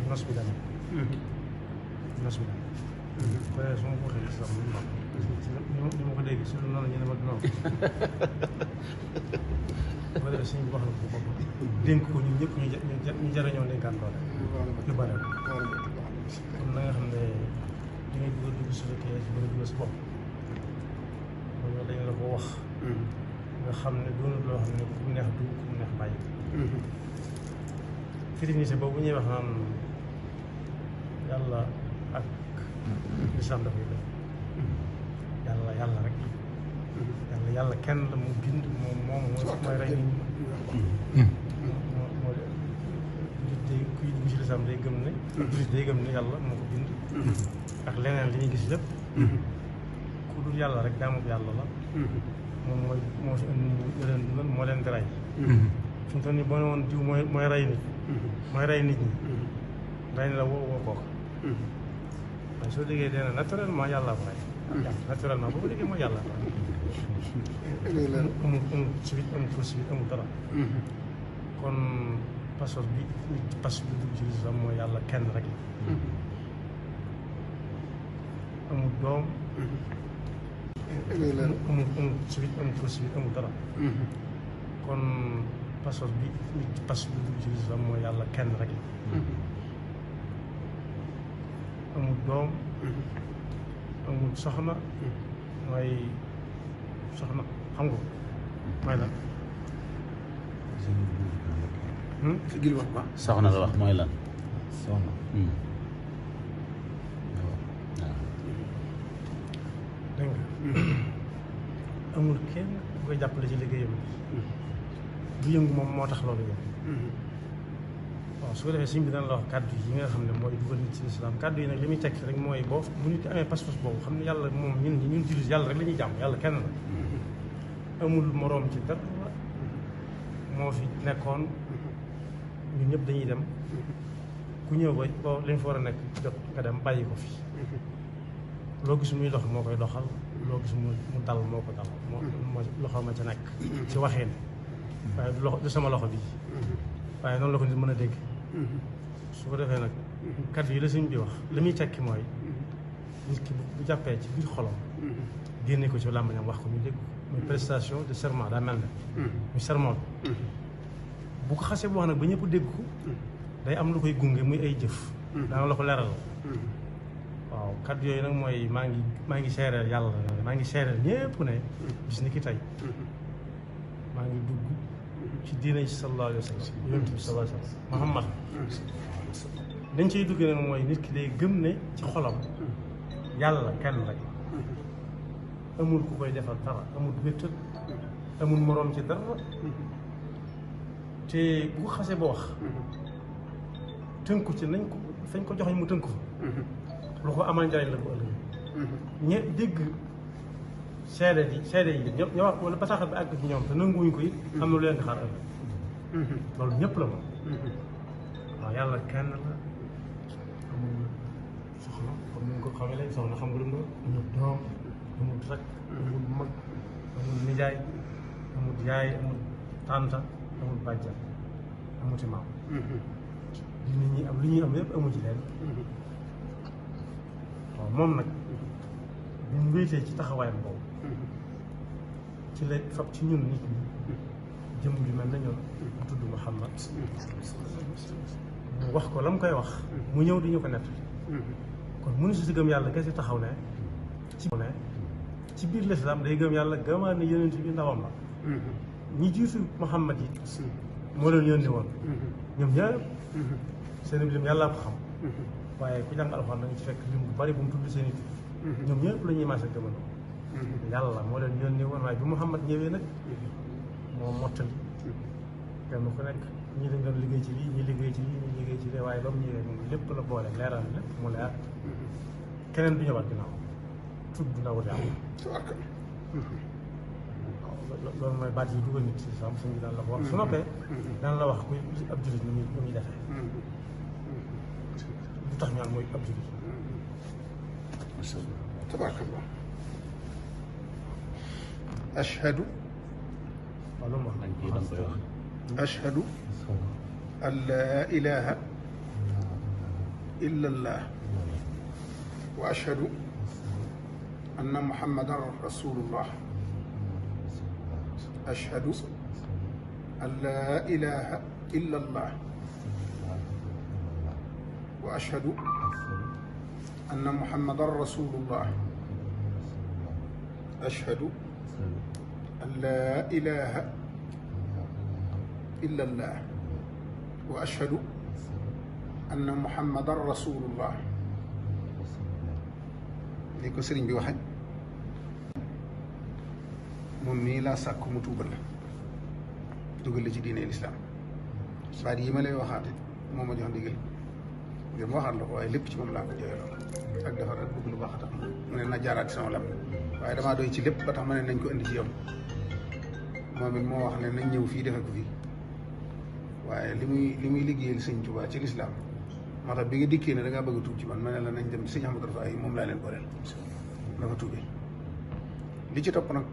nas bi dana nas bi dana su ma ko waxee sax ni ma ko dégg su noonu ñu ne ma noonu ba defee suñu wax na ko bopp dénk ko ñun ñëpp ñu jariñoo dénkaan doole lu bare kon na nga xam ne di ngay bëgg a dugg su fekkee si bëgg a dugg si bopp loolu dañ la ko wax nga xam ne doonul loo xam ne ku mu neex dugg ku mu neex bàyyi trinité boobu ñuy wax naan yàlla ak lislaam dafay def yàlla rek yàlla kenn la mu bind moom mooy rey nit ñi moo jullit day kuy dugg ci lislaam day gëm ne jullit day gëm ne yàlla moo ko bind ak leneen li ñuy gis lépp ku dul yàlla rek jaamu yàlla la moom moo fi indi leen dundal moo leen di rey fi mu toll nii boo ne woon diw mooy rey nit mooy rey nit ñi rey ni la woo kooka waaye soo déggee dee na naturellement yàlla ko rey naturellement boo ko déggee mooy yàlla ko rey amul civil amul faux civil amul dara kon passeport bi passeport bi dugg ci lislam mooy yàlla kenn rek amul doom amul civil amul faux civil amul dara kon passeport bi dugg ci lislam mooy yàlla kenn rek amul doom amul soxna mooy soxna xam nga mooy lan gil wax ba soxna la wax mooy lan soxna dégg nga amul kenn ku koy jàppale ci liggéeyam bu yëngu moom moo tax loolu yëngu waaw su ko defee sëñ bi dana la wax kàddu yi nga xam ne mooy dugal nit ci lislaam kàddu yi nag li muy tekki rek mooy boo bu nit amee pas-pas boobu xam ne yàlla moom ñun jullit yàlla rek la ñuy jàmm yàlla kenn la amul moroom ci dara moo fi nekkoon ñun ñëpp dañuy dem ku ñëw ba boo li fa war a nekk jot nga dem bàyyi ko fi loo gis muy dox moo koy doxal loo gis mu dal moo ko dal moo loxo ma ca nekk ci waxeen waaye du sama loxo bii waaye noonu la ko nit mën a dégg su ko defee nag kàddu yi la sëñ bi wax li muy tekki mooy nit ki bu jàppee ci biir xolam génne ko ci làmbañam wax ko ñu dégg muy prestation de serment daa mel ne muy serment bu ko xasee bu wax nag ba ñëpp dégg ko day am lu koy gunge muy ay jëf daana la ko leeral waaw kàddu yooyu nag mooy maa ngi seereel yàlla maa ngi seereel ñépp ne bis ni ki tey maa ngi dugg ci diine ci sallallahu alayhi wa sallam yonent bi sallallahu alayhi wa sallam Muhammad dañ ciy dugg nag mooy nit ki day gëm ne ci xolam yàlla kenn rek amul ku koy defal dara amul wéttal amul moroom ci dara te bu ko xasee ba wax tënku ci nañ ko fañ ko joxeñ mu tënku fa lu ko amal njariñ la ko ëllëg ñe dégg seede yi ñëpp ñoo wax wala bataaxal bi àgg ci ñoom te nanguwuñ ko it am na lu leen di xaar ëllëg loolu ñëpp la moom waaw yàlla kenn la amul soxna comme ni nga ko xamee léegi soxna xam nga lu mu amul doom amul rak amul mag amul nijaay amul yaay amul tànta amul bàjjan amuti maam li nit ñi am li ñuy am yëpp amu ci leen waaw moom nag bi mu wéetee ci taxawaayam boobu ci la fab ci ñun nit ñi jëm ju mel na ñun mu tudd Muhammad mu wax ko la mu koy wax mu ñëw di ñu ko nett kon mënu si gëm yàlla kese taxaw ne ci biir lislaam day gëm yàlla gëmaat ne yonent bi ndawam la ñi jiitu Muhammad yi moo leen yónni woon ñoom ñëpp seen lim yàllaa ko xam waaye ku jàng alxuraan da nga ci fekk lim bu bari bu mu tudd seen i ñoom ñëpp la ñuy maase gëmandoo yàlla moo leen yónni woon waaye bi Muhammad ñëwee nag moo mottali kenn ku nekk ñi dañ doon liggéey ci lii ñi liggéey ci lii ñi liggéey ci lii waaye ba mu ñëwee moom lépp la boole leeral lépp mu leer keneen du ñëwaat ginnaaw tudd ndaw yàlla loolu mooy baat yi dugal nit si sam suñu daan la ko wax su noppee daan la wax kuy ab jullit nu muy defee lu tax ñaan mooy ab jullit tabarakallah ashhadu waaw loolu wax ashhadu an laa ilaha illa allah wa ashhadu anna muhammadan rasulullah ashhadu an laa ilaha illa allah wa ashhadu anna muhammadan rasulullah ashhadu an laa ilaha illa allah wa ashhadu anna muhammadan rasulullah ni ko sëriñ bi waxe moom mii laa sàkk mu tuubal la dugal la ci diine lislaam baat yi ma lay waxaat it moo ma jox ndigal ngir ma waxaat la ko waaye lépp ci moom laa ko jooyloo ak defar ak bëgg lu baax a tax mu ne na jaaraat ci sama lam waaye damaa doy ci lépp ba tax ma ne nañ ko indi ci yow moom it moo wax ne nañ ñëw fii defe ko fii waaye li muy liggéeyal sëñ Tuubaa ci lislaam moo tax bi nga dikkee ne da ngaa bëgg a tuub ci man ma ne la nañ dem sëñ Ahmadou Rafaay moom laa leen booleel dafa tuubee li ci topp nag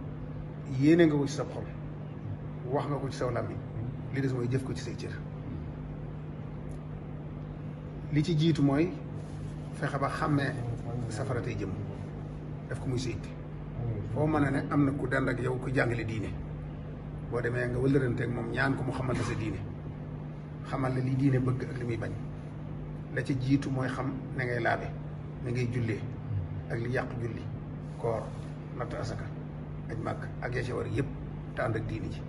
yéene nga ko ci sa xol wax nga ko ci saw làmmiñ li des mooy jëf ko ci say cër li ci jiitu mooy fexe ba xàmmee safara tey jëm def ko muy sa itte foo mën a ne am na ku dend ak yow ku jàngale diine boo demee nga wëllëranteeg moom ñaan ko mu xamal la sa diine xamal la li diine bëgg ak li muy bañ la ci jiitu mooy xam ne ngay laabe ne ngay jullee ak li yàq julli koor natt asaka aj màgg ak ya ci war yëpp te ànd ak diine ji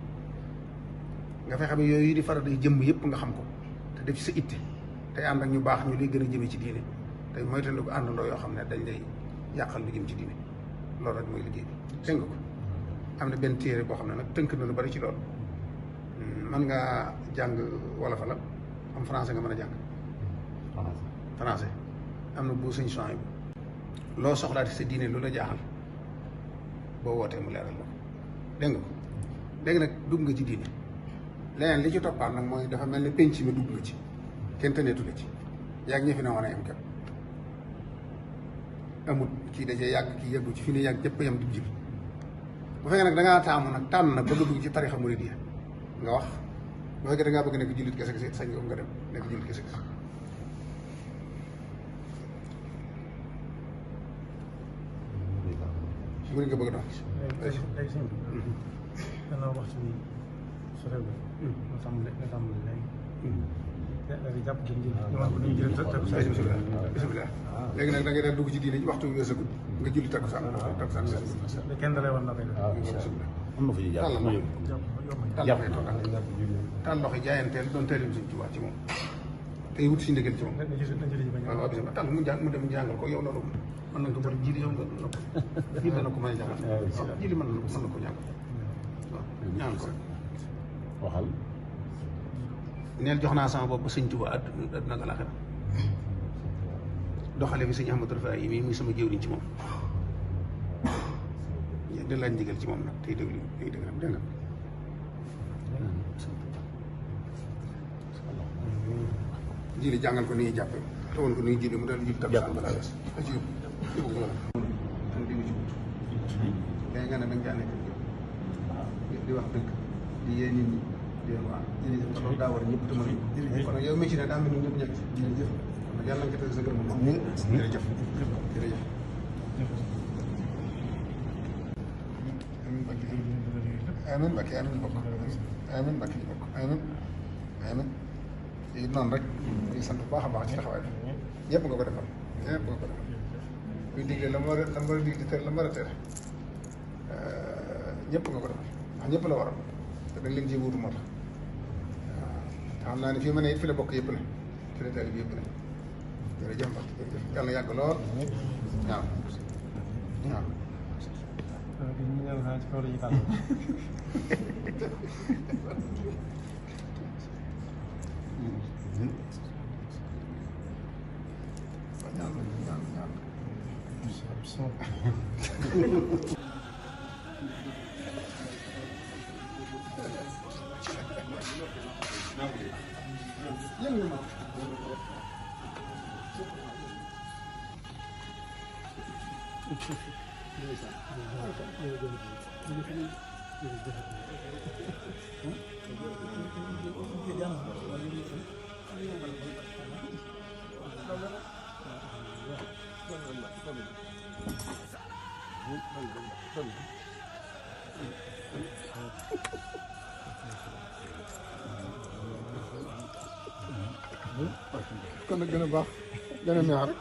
nga fexe ba yooyu di faral di jëmm yëpp nga xam ko te def ci sa itte tey ànd ak ñu baax ñu lay gën a jëmee ci diine tey moytandi ko àndandoo yoo xam ne dañ lay yàqal lu jëm ci diine loolu rek mooy liggéey bi dégg nga ko am na benn téere boo xam ne nag tënk na lu bari ci loolu mën ngaa jàng wolof la am français nga mën a jàng français am na bu sëñ son bi loo soxlaati sa diine lu la jaaxal boo wootee mu leeral la ko dégg nga ko léegi nag dugg nga ci diine leneen li ci toppaat nag mooy dafa mel ni penc mi dugg nga ci kenn tëneetu la ci yàgg ñi fi ne woon a yem képp amut kii dajee yàgg kii yeggu ci fi ne yàgg ñëpp yem dib jib bu fekkee nag da ngaa taamu nag tànn nag bëgg a dugg ci tarixa muridiyya nga wax bu fekkee da ngaa bëgg nekk jullit kese kese sañ nga dem nekk jullit kese kese murid nga bëgg a doon. léegi sëñ bi danaa waxtu bi sore bi nga tàmbali léegi léegi jàpp ci njël ñëwaat ko duñu jël bismillah léegi nag da ngay daal dugg ci diine waxtu bi weesagut nga julli takkusaan kenn dalay war na koy def am na fu ñuy jàpp tàll loxo jaayanteel doon teelim Sëñ Tuubaa ci moom tey wut si ndigal ci moom waaw bismillah tàll mu dem jàngal ko yow loolu mën nañ ko bëri jiili yow nga jiili dana ko mën a jàngal jiili mën na ko jàngal waaw ñaan ko waxal neel jox naa sama bopp Sëñ Tuubaa àdduna ak àllaaxira doxale fi Sëñ Ahmadou Rafaay yi mii muy sama jëwriñ ci moom di laaj ndigal ci moom nag tey déglu tey déglu dégg nga jiili jàngal ko ni ñuy jàppe te woon ko ni ñuy jiili mu daal jiili takkusaan balaa wees a ci yóbbu ko léegi nga ne da nga caa nekk di wax dëgg di yee nit ñi di leen wax jërëjëf te loolu daa war ñëpp te mën jërëjëf kon nag yow métier ne daa mel ni ñëpp ñekk jërëjëf kon nag yàlla nga tëdd sa gërëm moom jërëjëf jërëjëf amiin Mbacke amiin bokk amiin Mbacke ñu bokk amiin amiin yi noonu rek ñu sant bu baax a baax ci taxawaay bi ñëpp nga ko defal ñëpp nga ko defal kuy digle la mu war a digle tere la mu war a tere ñëpp nga ko defal ndax ñëpp la waral te dañ leen ji wuutu moo tax waaw xam naa ne fii ma ne it fi la bokk yëpp ne fi la tali bi yëpp ne jërëjëf Mbacke jërëjëf yàlla yàgg lool waaw waaw ñu ñaan xanaa ci kaw la ñuy tàll. kon nag gën a baax gën a neex rek